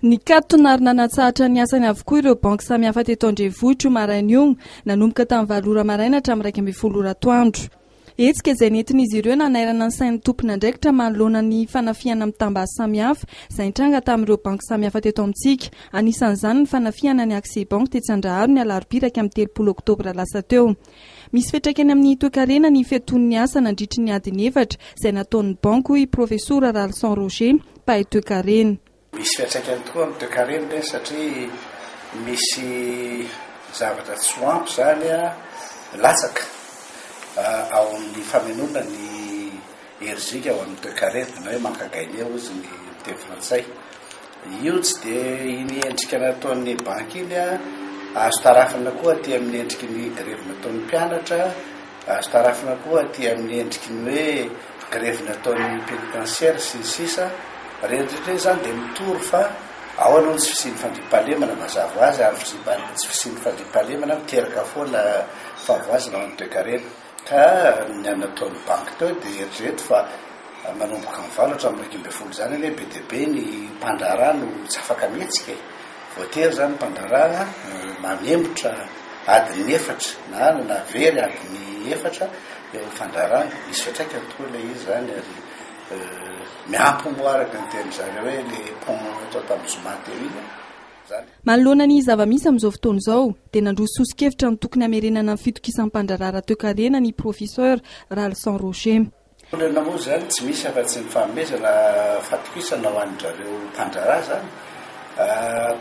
Nikatona ary nanatsahatra ny asany avokoa ireo banky samihafa teto an-drenivohitra io maraina io, nanomboka tamin'ny valo ora maraina hatramin'ny 11 ora atoandro. Hetsika izay nentin'izy ireo nanairana ny sain'ny tompon'andraikitra manoloana ny fanafihana mitam-basy samihafa izay nitranga tamin'ireo banky samihafa teto amintsika. Anisan'izany ny fanafihana ny Accès Bank tetsy Andraharo ny alarobia 31 oktobra lasa teo. Misy fiantraikany amin'ny toekarena ny fiatoan'ny asa nandritry ny adiny efatra izay nataon'ny banky hoy i Profesora Ralison Roger, mpahay toekarena. Misy fiantraikany tokoa amin'ny toekarena ireny satria misy zavatra tsy ho ampy izany latsaka ao amin'ny famenoana ny herijika ao amin'ny toekarena na hoe manque à gagner hozy ny teny frantsay. Io tsy dia iny endrika nataon'ny banky iny azo tarafina koa aty amin'ny endriky ny grevy nataon'ny mpianatra, Azo tarafina koa aty amin'ny endriky ny hoe grevy nataon'ny pénitentiaire sy ny sisa Ireny rehetra ireny izany dia mitory fa ao aloha ny tsy fisian'ny fandriampahalemana mazava ho azy ary tsy fisian'ny fandriampahalemana miteraka foana fahavoazana ho an'ny toekarena. Ka ny nataon'ny banky teo dia eritrereto fa manomboka amin'ny valo hatramin'ny 11 izany anie be dia be ny mpandraharaha no tsy afaka mihetsika e. Voatery izany ny mpandraharaha manembotra adiny efatra na na very adiny efatra eo amin'ny fandraharahana. Misy fiantraikany tokoa ilay izy izany ary miampy moa araka ny tenin-dry zareo hoe ilay pont natao tamin'ny zoma teo iny izany. Manoloana ny zava-misy amin'izao fotoana izao dia nandroso soso-kevitra ny tokony hamerenana ny fitokisan'ny mpandraharaha ara-toekarena ny Professeur Ralison Roger. Olana moa izany tsy misy afa-tsy ny fanomezana fatokisana ho an-dRareo mpandraharaha izany.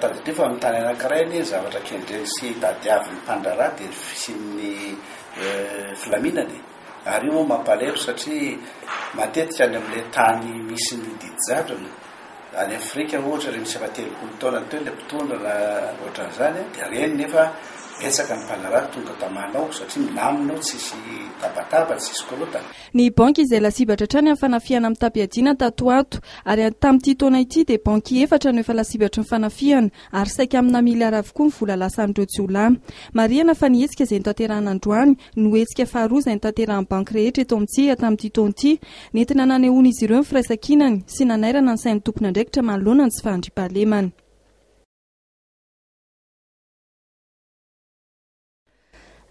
Tadidio fa amin'ny tany anankiray anie ny zavatra kendreny sy tadiavin'ny mpandraharaha dia ny fisian'ny filaminana e. Ary io moa mampalahelo satria matetika any amin'ilay tany misy ny didy jadona, Any Afrika ohatra ilay misy efa 30 taona teo ilay mpitondra na ohatran'izany dia reny nefa betsaka ny mpandraharaha tonga tamana ao satria milamina ao tsisy tabataba tsisy korontana. Ny banky izay lasibatra hatrany amin'ny fanafihana mitam-piadiana tato ho ato ary tamin'ity taona ity dia banky efatra no efa lasibatry ny fanafihana ary saika amina miliara avokoa ny vola lasan'ireo jiolahy. Marihana fa ny hetsika izay notanterahina androany no hetsika faharoa izay notanterahan'ny banky rehetra eto amintsika tamin'ity taona ity, nentina nanehoan'izy ireo ny firaisankinany sy nanairana ny sain'ny tompon'andraikitra manoloana ny tsy fahandriampahalemana.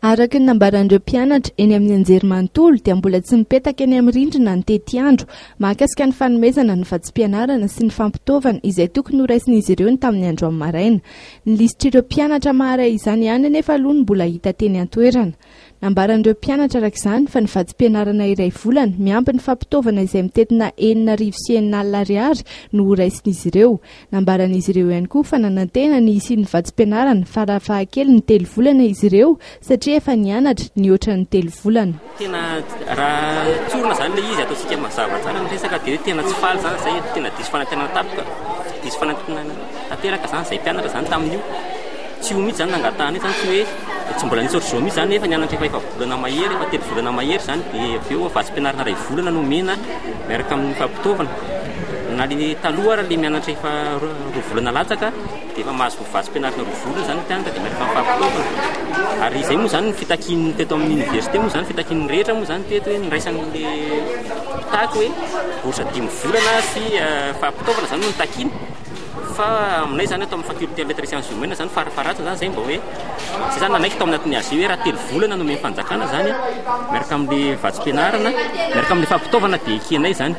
Araka ny nambaran'ireo mpianatra eny amin'ny anjerimanontolo dia mbola tsy mipetaka eny amin'ny rindrina ny tetiandro mahakasika ny fanomezana ny vatsim-pianarana sy ny fampitaovana izay tokony horaisin'izy ireo ny tamin'ny androany maraina. Ny lisitr'ireo mpianatra maharay izany ihany anefa aloha no mbola hita teny an-toerana. Nambaran'ireo mpianatra araka izany fa ny vatsim-pianarana iray volana miampy ny fampitaovana izay mitentina 6006 ariary no horaisin'izy ireo. Nambaran'izy ireo ihany koa fa nanantena ny hisian'ny vatsim-pianarana farafahakeliny telo volana izy ireo satria efa nianatra nihoatra ny telo volana. Tena raha tsorina izany ilay izy, ataontsika mazava tsara ny resaka dia hoe tena tsy faly izany izay, tena diso fanantenana tampoka, diso fanantenana tanteraka izany izay mpianatra izany tamin'io. Tsy io mihitsy izany nangatahana io izany, tsy hoe tsy mbola nisy ohatr'izao mihitsy izany, efa nianatra efa efa-bolana mahery, efa telo volana mahery izany dia avy eo vatsim-pianarana iray volana no omena miaraka amin'ny fampitaovana. Na le taloha ary le mianatra efa roa volana latsaka dia efa mahazo vatsim-pianarana roa volana izany ny mpianatra dia miaraka amin'ny fampitaovana. Ary izay moa izany ny fitakian'ny teto amin'ny université moa izany, fitakian'ny rehetra moa izany teto hoe niraisan'le mpitaky hoe bourse dimy volana sy fampitaovana izany no nitakiana. Fa aminay izany ato amin'ny faculté lettres et sciences humaines izany farafaharatsiny izany izay mba hoe izay izany nanaiky tao anatin'ny AG hoe raha telo volana no omen'ny fanjakana izany miaraka amin'ilay vatsim-pianarana miaraka amin'ilay fampitaovana dia ekenay izany.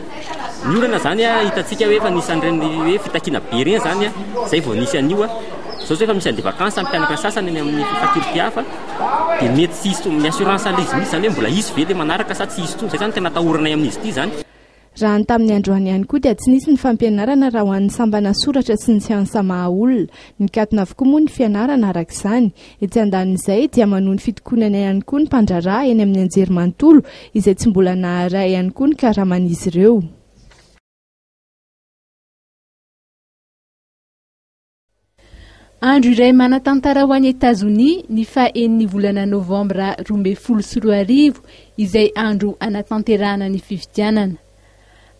Ny olana izany hitantsika hoe efa nisy an'ireny hoe fitakiana be ireny izany izay vao nisy an'io. Izao izao efa misy an'ilay vacances ny mpianatra sasany any amin'ny faculté hafa dia mety tsy hisy ny assurance an'ilay izy mihitsy izany hoe mbola hisy ve ilay manaraka sa tsy hisy intsony. Izay izany no tena atahoranay amin'izy ity izany. Raha ny tamin'ny androany ihany koa dia tsy nisy ny fampianarana raha ho an'ny sampana soratra sy ny siansa maha olona. Nikatona avokoa moa ny fianarana araka izany. Etsy andanin'izay dia manohy ny fitokonana ihany koa ny mpandraharaha eny amin'ny anjerimanontolo izay tsy mbola naharay ihany koa ny karaman'izy ireo. Andro iray manan-tantara ho an'i Etazonia ny faha-enin'ny volana Novambra 2012, izay andro hanatanterahana ny fifidianana.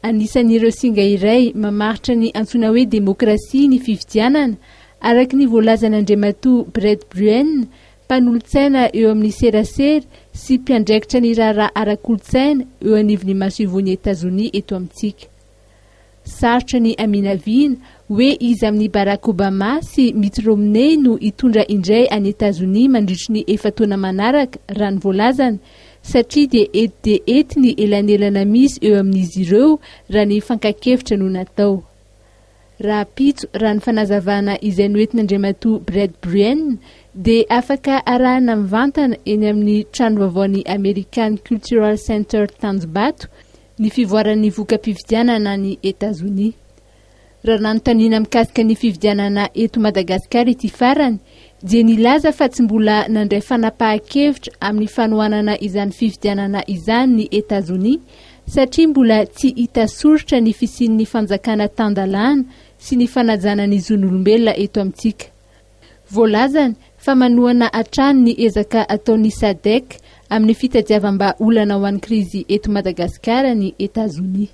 Anisan'ireo singa iray mamaritra ny antsoina hoe demokrasia ny fifidianana, araka ny voalazan'Andriamatoa Brett Bruen, mpanolotsaina eo amin'ny serasera sy mpiandraikitra ny raharaha ara-kolontsaina eo anivon'ny masoivohon'i Etazonia eto amintsika. Sarotra ny haminavina Hoe iza amin'i Barack Obama sy Mitt Romney no hitondra indray an'i Etazonia mandritry ny efa-taona manaraka, raha ny voalazany, satria dia ety dia ety ny elanelana misy eo amin'izy ireo raha ny fankan-kevitra no natao. Rahampitso, raha ny fanazavana izay noentin'Andriamatoa Brett Bruen, dia afaka arahina mivantana eny amin'ny trano vaovaon'ny American Cultural Center Tanjombato ny fivoaran'ny voka-pifidianana any Etazonia. Raha nanontaniana mikasika ny fifidianana eto Madagasikara ity farany dia nilaza fa tsy mbola nandray fanapahan-kevitra amin'ny fanohanana izany fifidianana izany ny Etazonia satria mbola tsy hita soritra ny fisian'ny fanjakana tan-dalàna sy ny fanajana ny zon'olombelona eto amintsika. Voalazany fa manohana hatrany ny ezaka ataon'ny Sadec amin'ny fitadiavam-bahaolana ho an'ny krizy eto Madagasikara ny Etazonia.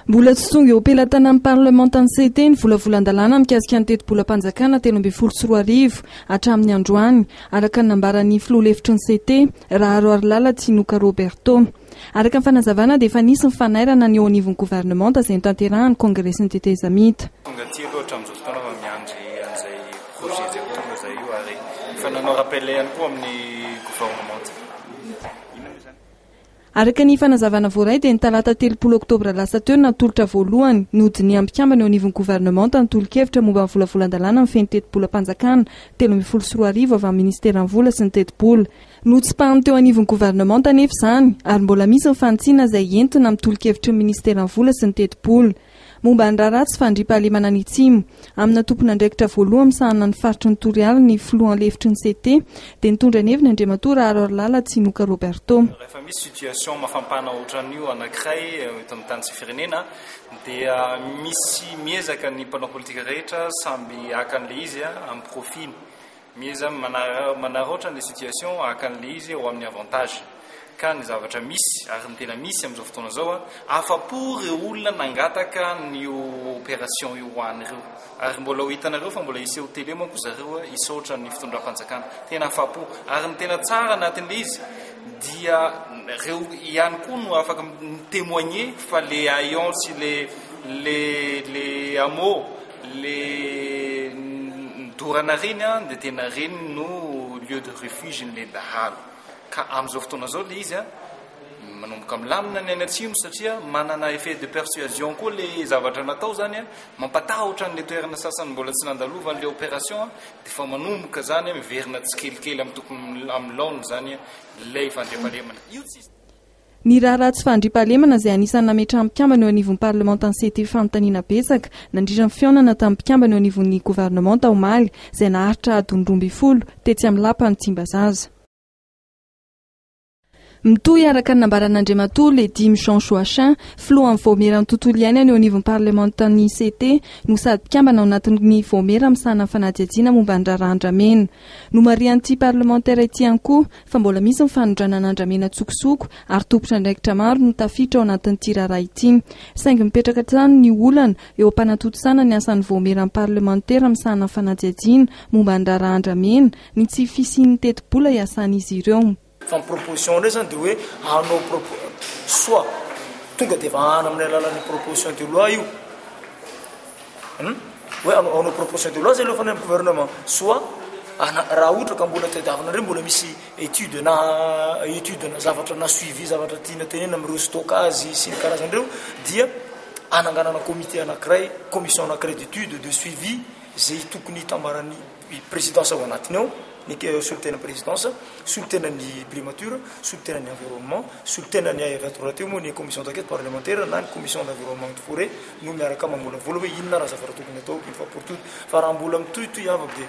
Mbola tsy tonga eo am-pelatanan'ny parlemantan'ny CT ny volavolan-dalàna mikasika ny tetibolam-panjakana 2013 hatramin'ny androany, araka ny nambaran'ny filoha lefitry ny CT, Raharoarilala Tinoka Roberto. Araka ny fanazavana dia efa nisy ny fanairana ny eo anivon'ny governemanta izay notanterahan'ny kongresin'ny tetezamita. Tonga aty aloha hatramin'izao fotoana fa miandry an'izay projet izay ho tonga izay io ary efa nanao rappel ihany koa amin'ny gouvernement. Araka ny fanazavana voaray dia ny talata 30 oktobra lasa teo no natolotra voalohany nodinihan'ny mpikambana eo anivon'ny governemanta ny tolo-kevitra momba ny volavolan-dalàna mifehy ny tetibolam-panjakana 2013 avy amin'ny minisiteran'ny vola sy ny tetibola. Notsipahany teo anivon'ny governemanta anefa izany ary mbola misy ny fanitsiana izay entina amin'ny tolo-kevitry ny minisiteran'ny vola sy ny tetibola. Momba ny raharaha tsy fandriampahalemana any Atsimo, amina tompon'andraikitra voalohany misahana ny faritry ny Toliara ny filoha lefitry ny CT, dia nitondra ny heviny Andriamatoa Raharoarilala Tsinoka Roberto. Rehefa misy situation mafampana ohatran'io anankiray eto amin'ny tany sy firenena dia misy miezaka ny mpanao politika rehetra samby haka an'ilay izy amin'ny profit-ny. Mieza manaraotra an'ilay situation haka an'ilay izy ho amin'ny avantage. Ka ny zavatra misy ary ny tena misy amin'izao fotoana izao, afa-po ireo olona nangataka an'io opération io ho any ireo. Ary mbola ho hitanareo fa mbola hiseho télé manko zareo hisaotra ny fitondram-panjakana. Tena afa-po. Ary ny tena tsara anatin'ilay izy dia ireo ihany koa no afaka mi-témoigner fa le haillons sy le le le hameaux Le nidorana reny an dia tena reny no lieu de refuge n'le dahalo. Ka amin'izao fotoana izao le izy an manomboka milamina ny any atsimo satria manana effet de persuasion koa le zavatra natao zany an, mampatahotra an'le toerana sasany mbola tsy nandalovan'le opération an, dia efa manomboka zany an miverina tsikelikely amin'ny tokony amin'ny laoniny zany ilay fandriampahalemana. Io tsy. Ny raharaha tsy fahandriampahalemana izay anisan'ny nametrahan'ny mpikambana eo anivon'ny parlemantan'ny CT fanontaniana betsaka nandritra ny fihaonana tamin'ny mpikambana eo anivon'ny governemanta omaly izay naharitra adiny 12 tetsy amin'ny lapan'i Tsimbazaza. Mitohy araka ny nambaran'Andriamatoa Ledimy Jean Joachin, filohan'ny vaomieran'ny tontolo iainana eo anivon'ny parlemantan'ny CT no sady mpikambana ao anatin'ny vaomiera misahana ny fanadihadiana momba ny raharaha andramena. Nomarihan'ity parlemantera ity ihany koa fa mbola misy ny fanondranana andramena an-tsokosoko ary tompon'andraikitra maro no tafiditra ao anatin'ity raharaha ity. Saingy mipetraka hatrany ny olana eo am-panatontosana ny asan'ny vaomieran'ny parlemantera misahana ny fanadihadiana momba ny raharaha andramena, ny tsy fisian'ny tetibola iasan'izy ireo. Fa ny proposition indray zany dia hoe hanao propo soit tonga dia vahana amin'ny alalan'ny proposition de loi io hum hoe hanao proposition de loi zay aloha fa ny gouvernement soit ana raha ohatra ka mbola tadiavinareo mbola misy étude na étude na zavatra na suivi zavatra tiana tenena amin'ireo stockage sy ny karazany ireo dia ananganana comité anankiray commission anankiray d'étude de suivi izay tokony hitambaran'ny présidence ao anatiny ao ny solontenan'ny présidence, solontenan'ny primature, solontenan'ny environnement, solontenan'ny ARA rahateo moa ny commission d'enquête parlementaire na ny commission d'environnement et de forêt no miaraka mamolavola hoe inona raha zavatra tokony atao une fois pour toutes fa raha mbola mitohitohy havako dia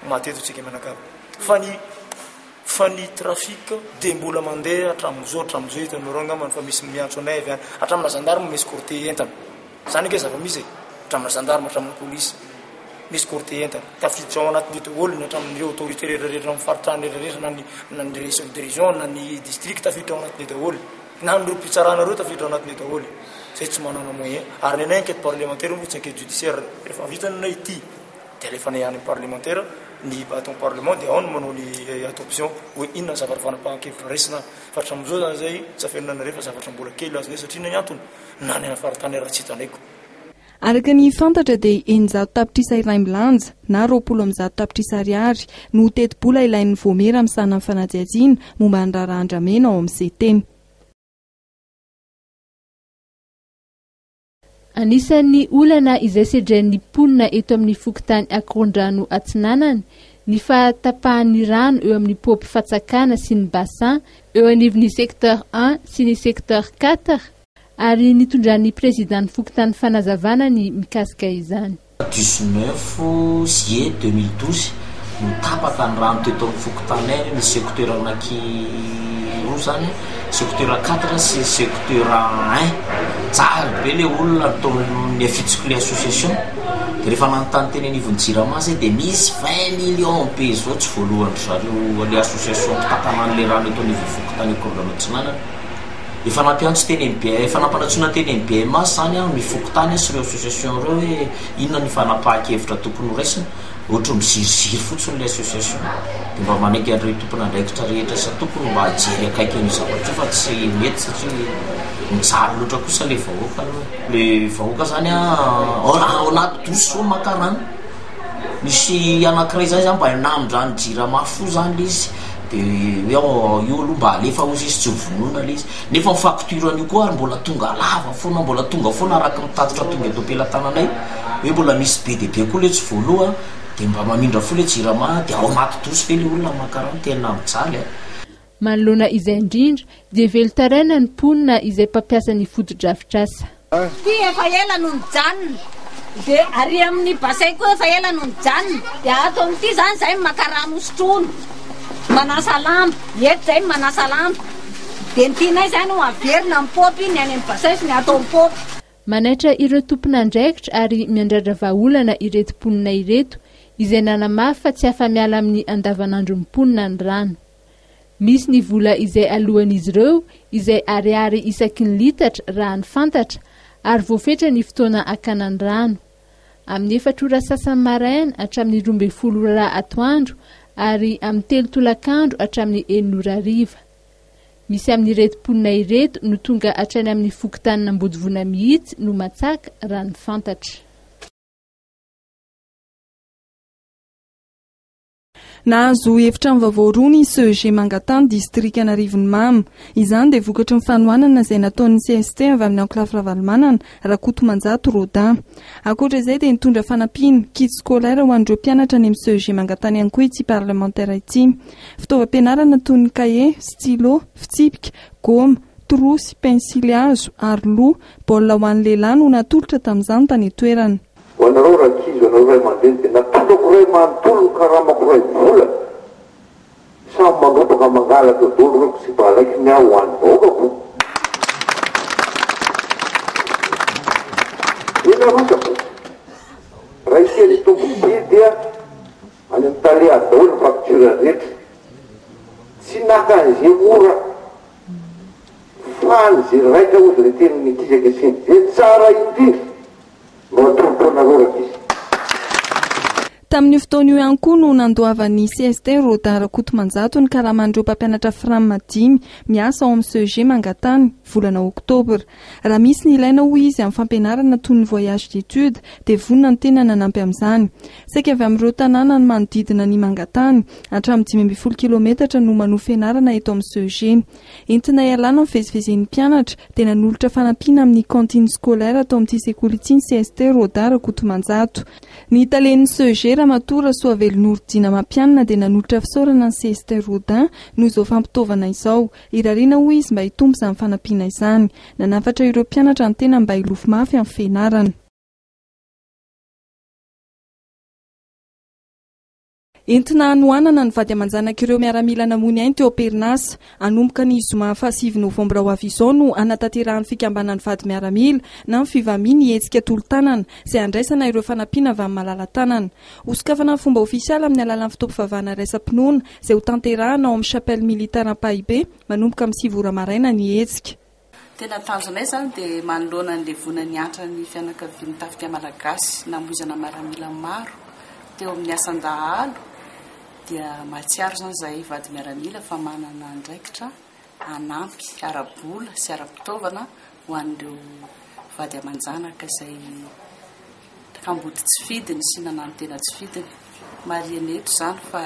maty eto tsika mianakavy fa ny fa ny trafic dia mbola mandeha hatramin'izao hatramin'izao hitanareo angambany fa misy miantso anay avy any hatramina gendarme mi-escorter entana Zany ange zava-misy e! Hatramina gendarme hatramina polisy mi-escorter entana. Tafiditra ao anatin'io daholo ny hatramin'ireo autorité rehetra rehetra amin'ny faritany rehetra rehetra na ny na ny chef de région na ny district tafiditra ao anatin'io daholo. Na ny mpitsarana ireo tafiditra ao anatin'io daholo. Zay tsy manana moyen. Ary ny anay enquête parlementaire moa tsy enquête judiciaire. Rehefa vita ny anay ity dia alefanay any amin'ny parlementaire. ny ato amin'ny parlement dia ao no manao ny adoption hoe inona ny zavatra fanapahan-kevitra raisina. Fa hatramin'izao izany izay tsy afenina anareo fa zavatra mbola kely azonay satria inona ny antony? Na ny any faritany ary tsy hitanay ko. Araka ny fantatra dia 600 tapitrisa iraimbilanja na 120 tapitrisa ariary no tetibola ilain'ny Voamiera misahana ny fanadihadiana momba ny raharaha andramena ao amin'ny CT. Anisan'ny olana izay sedrain'ny mponina eto amin'ny fokontany Akorondrano Atsinanana ny fahatapahan'ny rano eo amin'ny paompy fatsakana sy ny bassin eo anivon'ny secteur un sy ny secteur quatre ary nitondran'ny prezidan'ny fokontany fanazavana ny mikasika izany. Dix-neuf juillet 2012 no tapaka ny rano teto amin'ny fokontaninay, nisy secteur anaky roa zany, secteur quatre sy secteur un, jaly be le olona nitaomin'ny afitsiko le association, de rehefa nanontany teny anivon'ny jirama zay de misy vingt millions be zao tsy voalohan-dry zareo le association mpitantana an'le rano eto anivon'ny fokontany Ankorondrano Atsinanana. Efa nampiantso teny amin'ny B, efa nampanantsoina teny amin'ny BMA izany aho, ny fokontany sy ireo association ireo hoe inona ny fanapahan-kevitra tokony ho raisina, ohatry ny miziriziry fotsiny ilay association, dia mba manaiky an'ireo tompon'andraikitra rehetra isan-tokony mba hijery akaiky an'io zavatra io fa tsy mety satria mijaly loatra kosa ilay vahoaka aloha e. Ilay vahoaka izany an, ao anaty douche zao maka rano. Misy anankiray zay zany mba namindran'ny jirama fo zany le izy de hoe ao io aloha mba alefa ozy izy tsy ho vonoina le izy nefa ny facture an'io koa ary mbola tonga lava foana mbola tonga foana araka ny tatitra tonga eto am-pelatananay hoe mbola misy be dia be koa le tsy voaloa de mba mamindra fo le jirama de ao anaty douche ve le olona maka rano tena mijaly a. Manoloana izay indrindra dia velon-taraina ny mponina izay mpampiasa ny fotodrafitrasa. Ity efa ela no nijanona dia ary amin'ny bassin koa efa ela no nijanona dia ato amin'ity izany izahay maka rano hosotroina, manasa lamba, eto izahay manasa lamba dia ny tianay izany ho averina ny paopy ny any amin'ny bassin sy ny ato amin'ny paopy. Manaitra ireo tompon'andraikitra ary miandrandra vahaolana ireto mponina ireto izay nanamafy fa tsy afa-miala amin'ny andavanandron'ny mponina ny rano. Misy ny vola izay aloan'izy ireo izay ariary isaky ny litatra raha ny fantatra ary voafetra ny fotoana hakana ny rano. Amin'ny efatra ora sasany maraina hatramin'ny 12 ora atoandro ary amin'ny telo tolakandro hatramin'ny enina ora hariva. Misy amin'ireto mponina ireto no tonga hatrany amin'ny fokontanin'Ambodivona mihitsy no matsaka raha ny fantatra. Nahazo efitrano vaovao roa ny CEG Mangatany, distrikan'Arivonimamo. Izany dia vokatry ny fanohanana izay nataon'ny cst avy amin'ny ankolafy Ravalomanana, Rakotomanjato Rodin. Ankoatra izay dia nitondra fanampiana, kit scolaire ho an'ireo mpianatra any amin'ny CEG Mangatany ihany koa ity parlemantera ity. Fitaovam-pianarana toy ny kahie, stylo, fitsipika, goma, trousse, pensilihazo, aroloha, baolina ho an'ny lehilahy no natolotra tamin'izany tany an-toerana. Ho anareo rankizy, ho anareo ray aman-dreny dia natoloko iray manontolo ny karamako iray volana. Samy mandrombaka mangalatra daholo ireo tsy mba alaiko ny ahy ho an'ny vahoakako. Dia narotsako. Raha hiteny tompoko be dia any amin'ny tale any daholo ny facture rehetra. Tsy naka an'izay mora fa an'izay raitra hozy ilay tenin'ny ankizy ankehitriny. Izay tsara indrindra. No atolotro anareo rankizy. Tamin'io fotoana io ihany koa no nandoavan'ny cst Rodin Rakotomanjato ny karaman'ireo mpampianatra Fram dimy miasa ao amin'ny CEG Mangatany, volana oktobra. Raha misy ny ilaina hoy izy amin'ny fampianarana toy ny voyage d'études dia vonona ny tena nanampy amin'izany. Saika avy amin'ireo tanàna ny manodidina ny Mangatany, hatramin'ny 15 kilometatra no manohy fianarana eto amin'ny CEG. Entina hialana amin'ny fivezivezen'ny mpianatra dia nanolotra fanampiana amin'ny cantine scolaire tao amin'ity sekoly ity ny cst Roda Rakotomanjato. Ny talen'ny CEG Ramatoa Rasoavelonoro Dina Mampianina dia nanolotra fisaorana ny cst Rodin noho izao fampitaovana izao. Irariana hoy izy mba hitombo izany fanampiana izany. Nanafatra ireo mpianatra ny tenany mba hilofo mafy amin'ny fianarana. Entina hanohanana ny vady aman-janak'ireo miaramila namoy ny ainy teo am-perinasa. Hanomboka ny zoma fahasivy novambra ho avy izao no hanatanterahan'ny fikambanan'ny vady miaramila na ny Fivami ny hetsika tolo-tanana izay handraisana ireo fanampiana avy amin'ny malala-tanana. Hosokafana amin'ny fomba ofisialy amin'ny alalan'ny fotoam-pivavahana iraisam-pinoana izay hotanterahana ao amin'ny Chapelle Militaire Ampahibe manomboka amin'ny sivy ora maraina ny hetsika. Tena tanjonay izany dia manoloana ny levona niantra ny fianakavian'ny tafika malagasy namoizana maramila maro teo amin'ny asan-dahalo. Dia mahatsiaro izany izahay vady miaramila fa manana andraikitra hanampy ara-bola sy ara-pitaovana ho an'ireo vady aman-janaka izay kamboty tsy fidiny sy nanano-tena tsy fidiny. Marihana eto izany fa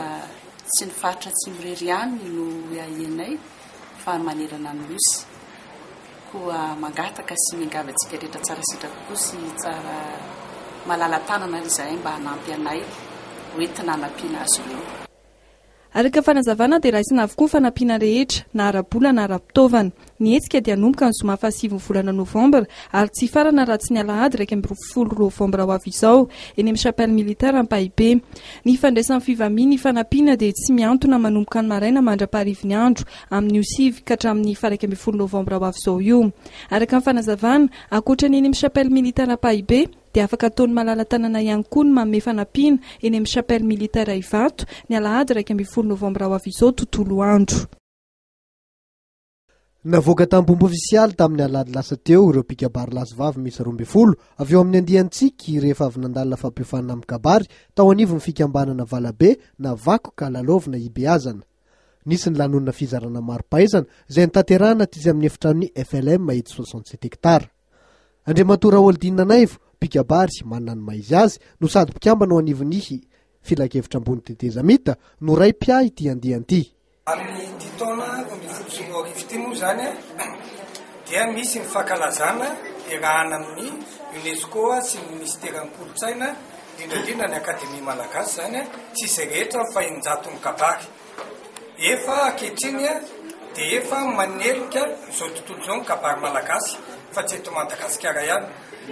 tsy ny faritra Atsimo irery ihany no ahianay fa manerana ny Nosy. Koa mangataka sy miangavy antsika rehetra tsara sitrapo sy tsara malala-tanana ary izahay mba hanampy anay ho entina hanampiana azy ireo. Araka ny fanazavana dia raisina avokoa ny fanampiana rehetra, na ara-bola na ara-pitaovana. Ny hetsika dia hanomboka ny zoma fahasivin'ny volana novambra ary tsy hifarana raha tsy ny alahady 11 novambra ho avy izao, eny amin'ny Chapelle Militaire Ampahibe. Ny fandraisan'ny Fivami ny fanampiana dia tsy mihantona manomboka ny maraina mandra-paharivin'ny andro amin'io 9 ka hatramin'ny faha 11 novambra ho avy izao io. Araka ny fanazavana, ankoatra ny eny amin'ny Chapelle Militaire Ampahibe dia afaka ataon'ny malala-tanana ihany koa ny manome fanampiana eny amin'ny Chapelle Militaire Ivato ny alahady 11 novambra ho avy izao tontolo andro. Navoaka tamim-pomba ofisialy tamin'ny alahady lasa teo ireo mpikabary lahy sy vavy miisa 12 avy eo amin'ny andiany Tsiky rehefa avy nandalina fampiofanana amin'ny kabary tao anivon'ny fikambanana Valabe na Vakoka Lalaovina Ibeazana. Nisy ny lanonana fizarana mari-pahaizana izay notanterahina tetsy amin'ny efitranon'ny FLM etsy 67 hectares. Andriamatoa Raholdina Naivo, mpikabary manana ny maha izy azy no sady mpikambana ao anivon'ny Filankevitra ambony tetezamita no ray mpiahy ity andiany ity. Amin'ity taona 2012 ity moa izany dia misy ny fankalazana iarahana amin'ny Unesco sy ny Minisiteran'ny Kolontsaina, indrindra indrindra ny Akademia Malagasy izany sy izay rehetra fahenjaton'ny kabary. Efa ankehitriny dia efa manelika izao tontolo izao ny kabary malagasy fa tsy eto Madagasikara ihany.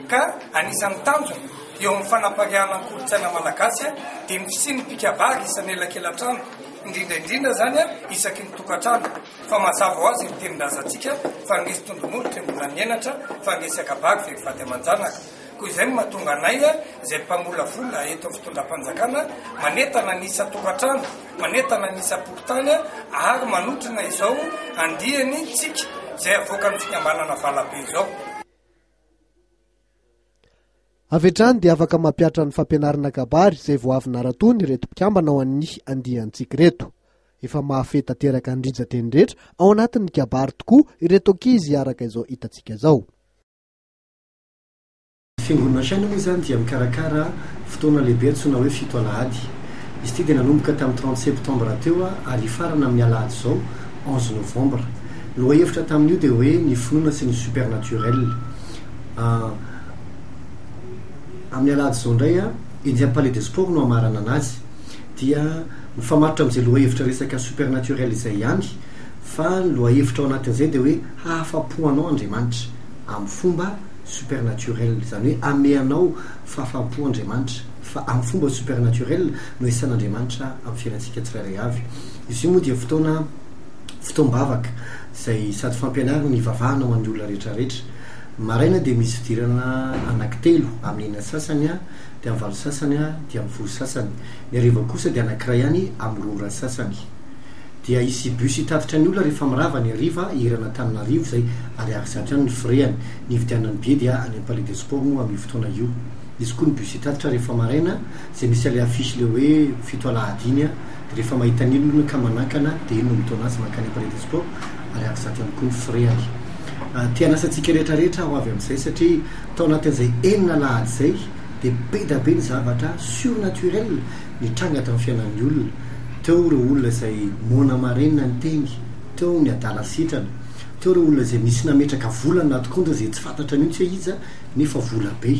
Ka anisan'ny tanjona eo amin'ny fanapariahana ny kolontsaina malagasy dia ny fisian'ny mpikabary isan'elakelantrano, indrindra indrindra izany isaky ny tokantrano. Fa mazava ho azy ny tenin-drazantsika fa ny resy tondro-molotra mbola mihenatra fa ny resy an-kabary very vady aman-janaka. Koa izay no mahatonga anay izay mpamolavola eto amin'ny fitondram-panjakana manentana ny isan-tokantrano, manentana ny isam-pokontany ary manotrona izao andiany Tsiky izay avoakan'ny fikambanana Valabe izao. Avy hatrany dia afaka mampihatra ny fampianarana kabary izay vao avy naratony ireto mpikambana ao an'ny andian-tsiky ireto. Efa mahafehy tanteraka ny rijan-teny rehetra ao anatin'ny kabary tokoa ireto ankizy araka izao hitantsika izao. Fiangonana Shine moa izany dia mikarakara fotoana lehibe antsoina hoe Fito Alahady. Izy ity dia nanomboka tamin'ny trente septembre teo ary hifarana amin'ny alahady izao onze novembre. Ny lohahevitra tamin'io dia hoe ny finoana sy ny supernaturel. Amin'ny alahady izao indray, etsy amin'ny Palais des Sports no hamarana anazy. Dia mifamatotra amin'izay lohahevitra resaka supernaturel izay ihany fa ny lohahevitra ao anatin'izay dia hoe hahafa-po anao Andriamanitra amin'ny fomba supernaturel, izany hoe hamehy anao fahafaham-po Andriamanitra, fa amin'ny fomba supernaturel no hiasan'Andriamanitra amin'ny fiainantsika tsirairay avy. Izy io moa dia fotoana fotoam-bavaka izay sady fampianarana ny hivavahana ho an'ny olona rehetra rehetra. Maraina dia misy fidirana anankitelo, amin'ny enina sasany dia amin'ny valo sasany dia amin'ny folo sasany. Ny hariva kosa dia anankiray ihany amin'ny roa ora sasany. Dia hisy bus hitatitra ny olona rehefa mirava ny hariva eran'Antananarivo izay ariary 100 ihany ny frais-ny. Ny hividianana ny billet dia any amin'ny Palais des Sports moa amin'io fotoana io. Hisy koa ny bus hitatitra rehefa maraina izay misy an'ilay affiche ilay hoe fito alahady iny dia rehefa mahita an'iny ny olona ka manankana dia iny no mitaona azy mankany Palais des Sports, ariary 100 ihany koa ny frais-ny. Te hanasa antsika rehetra rehetra ho avy amin'izay satria tao anatin'izay enina alahady izay dia be da be ny zavatra surnaturel nitranga tamin'ny fiainan'ny olona. Teo ireo olona izay moana marenina niteny, teo ny adala sitrana, teo ireo olona izay nisy nametraka vola anaty compte izay tsy fantatra mihitsy hoe iza nefa vola be.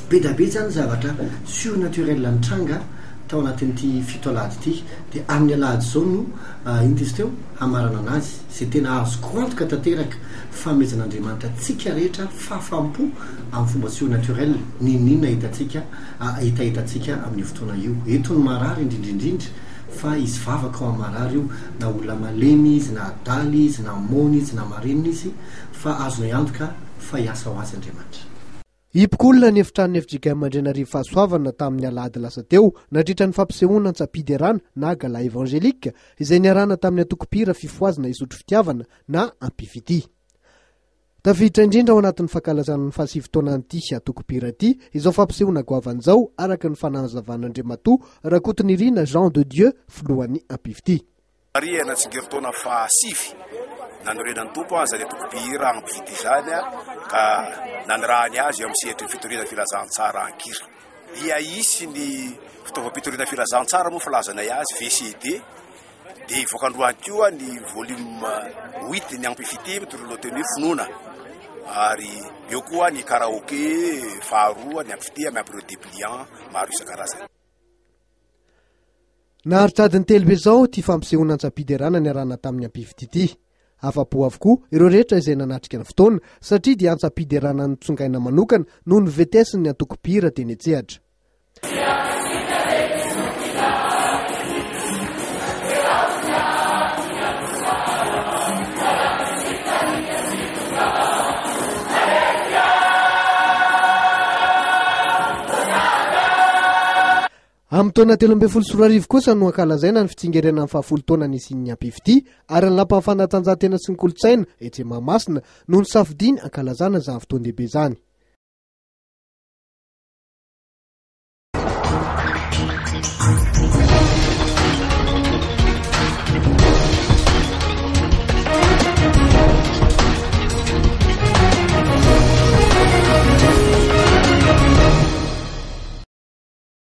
Be da be izany zavatra surnaturel nitranga tao anatin'ity fito alahady ity. Dia amin'ny alahady izao no, inona izy teo? Hamarana anazy, izay tena azoko antoka tanteraka fa hamezan'Andriamanitra antsika rehetra fahafaham-po amin'ny fomba surnaturel, n'inon'inona hitantsika hetahetantsika amin'io fotoana io. Eto ny marary indrindra indrindra fa hisy vavaka ao amin'ny marary io, na olona malemy izy, na adala izy, na moana izy, na marenina izy, fa azonay antoka fa hiasa ho azy Andriamanitra. Hipoka ny efitranon'ny fjkm Andrianarivo Fahasoavana tamin'ny alahady lasa teo nandritra ny fampisehoana antsam-piderana na gala évangélique izay niarahana tamin'ny antoko mpihira Fifohazana Isotry Fitiavana na Ampifitia. Tafiditra indrindra ao anatin'ny fankalazana ny fahasivy taonan'ity antoko-mpihira ity izao fampisehoana goavana izao, araka ny fanazavan'Andriamatoa Rakotonirina Jean de Dieu, filohan'ny Ampifitia. Marihana tsingerin-taona fahasivy nanorenan'ny Tompo izany antoko-mpihira Ampifitia izany ka nanirahany azy eo amin'ny sehatry ny fitoriana filazantsara an-kira. Dia hisy ny fitaovam-pitoriana filazantsara moa filazanay azy, VCD, Dia hivoaka androany koa ny volume huit ny Ampifitia mitondra ny lohateny hoe Finoana. Ary eo koa ny karaoke faharoa ny Ampifitia miampy ireo dépliant maro isan-karazany. Naharitra adiny telo be izao ity fampisehoana antsam-piderana niarahana tamin'ny Ampifitia ity. Afa-po avokoa ireo rehetra izay nanatrika ny fotoana satria dia antsam-piderana notsongaina manokana noho ny vts-n'ny antoko mpihira teny an-tsehatra. Amin'ny taona 2013 kosa no ankalazaina ny fitsingerenan'ny fahafolo taona nisian'ny Ampifitia ary ny Lapan'ny Fanatanjahantena sy ny Kolontsaina etsy Mahamasina no nosafidiany hankalazana izany fotoan-dehibe izany.